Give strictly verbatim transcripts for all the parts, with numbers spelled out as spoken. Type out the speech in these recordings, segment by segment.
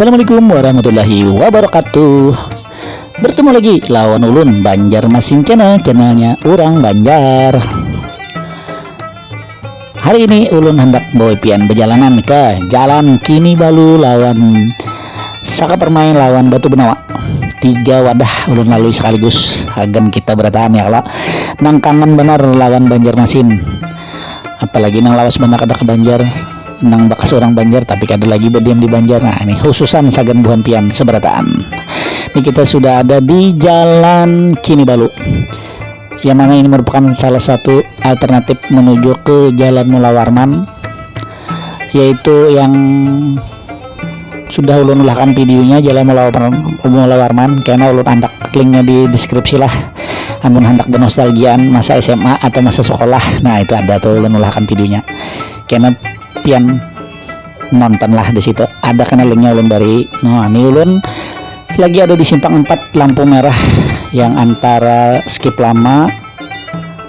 Assalamualaikum warahmatullahi wabarakatuh. Bertemu lagi lawan ulun, Banjarmasin Channel, channelnya urang Banjar. Hari ini ulun handak bawa pian bajalanan ka Jalan Kinibalu lawan Saka Permai lawan Batu Benawa. Tiga wadah ulun lalui sekaligus. Hagan kita berataan ya kalo. Nang kangen banar lawan Banjarmasin. Apalagi nang lawas banar kada ka Banjar, nang bakas urang Banjar tapi kada lagi badiam di Banjar. Nah, ini khususan sagan buhan pian seberataan. Ini kita sudah ada di Jalan Kinibalu, yang mana ini merupakan salah satu alternatif menuju ke Jalan Mula Warman, yaitu yang sudah ulun ulahkan videonya, Jalan Mula Warman, Mula Warman. Kena ulun andak linknya di deskripsi lah. Amun handak bernostalgiaan masa S M A atau masa sekolah, nah, itu ada tuh ulun ulahkan videonya. Kena pian nonton lah di situ. Ada kena linknya ulun bari. Nah, ini ulun lagi ada di simpang empat lampu merah yang antara Skip Lama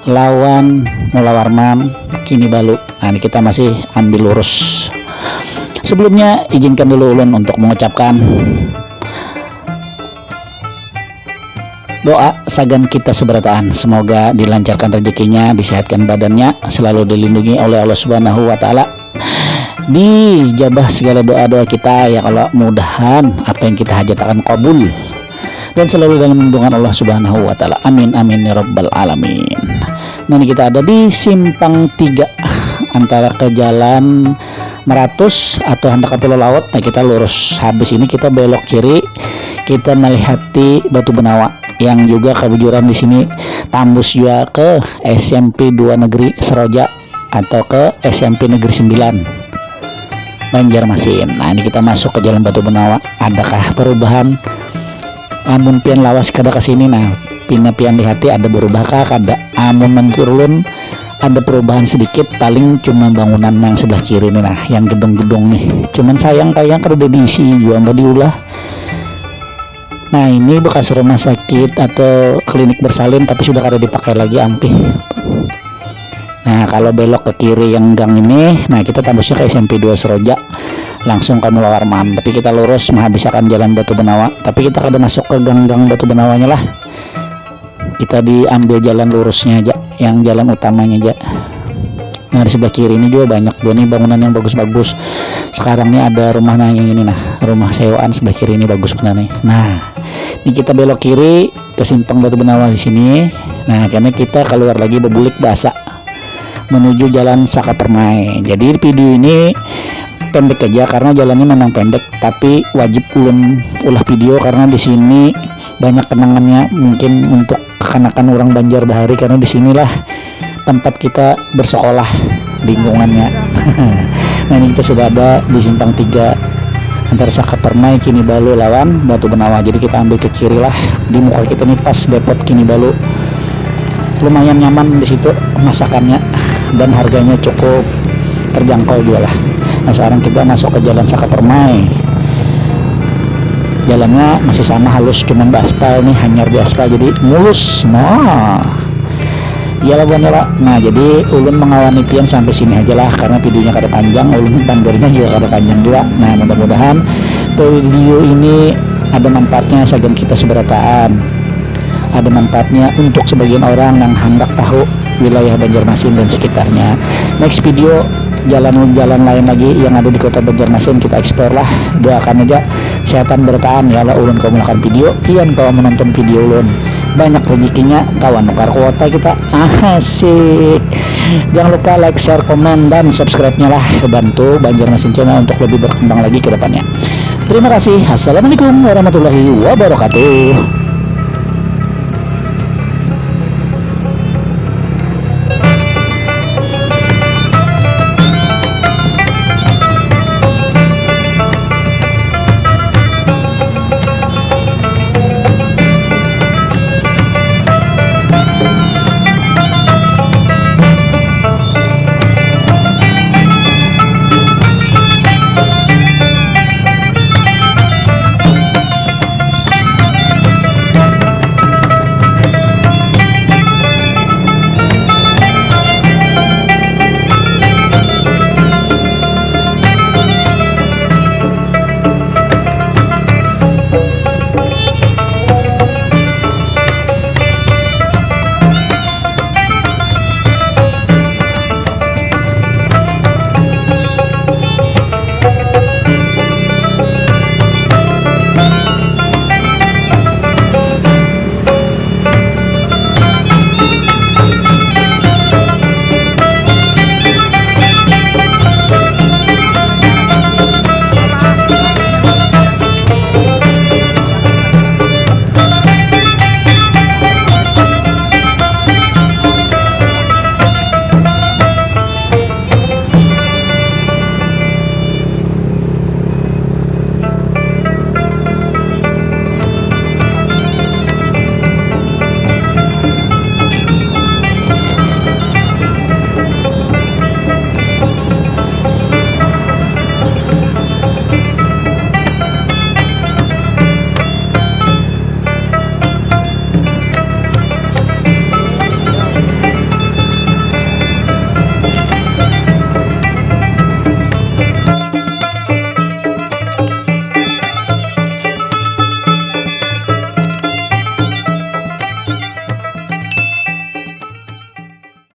lawan Mula Warman Kinibalu. Nah, ini kita masih ambil lurus. Sebelumnya, izinkan dulu ulun untuk mengucapkan doa sagan kita seberataan. Semoga dilancarkan rezekinya, disehatkan badannya, selalu dilindungi oleh Allah Subhanahu wa Ta'ala, dijabah segala doa-doa kita ya Allah. Mudahan apa yang kita hajatakan kabul dan selalu dalam lindungan Allah Subhanahu wa Ta'ala. Amin, amin, ya rabbal alamin. Nah, ini kita ada di simpang tiga antara ke Jalan Meratus atau handak ke Pulau Laut. Nah, kita lurus. Habis ini kita belok kiri, kita melihati Batu Benawa yang juga kebujuran di sini tambus juga ke S M P dua Negeri Seroja atau ke S M P Negeri Sembilan Banjarmasin. Nah, ini kita masuk ke Jalan Batu Benawa. Adakah perubahan? Amun pian lawas kada ke sini, nah, pina pian lihati ada berubah kah? Kada. Amun menurut ulun, ada perubahan sedikit, paling cuma bangunan yang sebelah kiri nih, nah, yang gedung-gedung nih. Cuman sayang, kayaknya kada ada diisi jua, nggak diulah. Nah, ini bekas rumah sakit atau klinik bersalin, tapi sudah kada dipakai lagi, ampih. Nah, kalau belok ke kiri yang gang ini, nah, kita tambusnya ke S M P dua Seroja, langsung ke Mula Warman. Tapi kita lurus menghabisakan Jalan Batu Benawa, tapi kita kada masuk ke gang-gang Batu Benawanya lah. Kita diambil jalan lurusnya aja, yang jalan utamanya aja. Nah, di sebelah kiri ini juga banyak juga nih bangunan yang bagus-bagus. Sekarang nih ada rumah, nah, yang ini, nah, rumah sewaan sebelah kiri ini bagus benar nih. Nah, ini kita belok kiri ke simpang Batu Benawa di sini. Nah, karena kita keluar lagi bebulik basa menuju Jalan Saka Permai. Jadi, video ini pendek aja karena jalannya memang pendek, tapi wajib ulun ulah video karena di sini banyak kenangannya, mungkin untuk kekanakan orang Banjar bahari, karena di sinilah tempat kita bersekolah, lingkungannya. Nah, ini kita sudah ada di simpang tiga antara Saka Permai, Kinibalu lawan Batu Benawa. Jadi kita ambil ke kiri lah. Di muka kita nih pas depot Kinibalu. Lumayan nyaman di situ masakannya dan harganya cukup terjangkau juga lah. Nah, sekarang kita masuk ke Jalan Saka Permai. Jalannya masih sama, halus, cuman beraspal nih, hanyar di aspal, jadi mulus. Nah, iyalah buhannya lah. Nah, jadi ulun mengawani pian sampai sini aja lah karena videonya kada panjang, ulun pandirnya juga kada panjang juga. Nah, mudah-mudahan video ini ada manfaatnya sagan kita seberataan, ada manfaatnya untuk sebagian orang yang hendak tahu wilayah Banjarmasin dan sekitarnya. Next video, jalan-jalan lain lagi yang ada di kota Banjarmasin kita explore lah. Doakan aja sehatan berataan ya lah, ulun kawa melakukan video, pian kawa menonton video ulun. Banyak rezekinya, kawa nukar kuota kita. Asik. Jangan lupa like, share, komen, dan subscribe-nya lah. Bantu Banjarmasin Channel untuk lebih berkembang lagi ke depannya. Terima kasih. Assalamualaikum warahmatullahi wabarakatuh.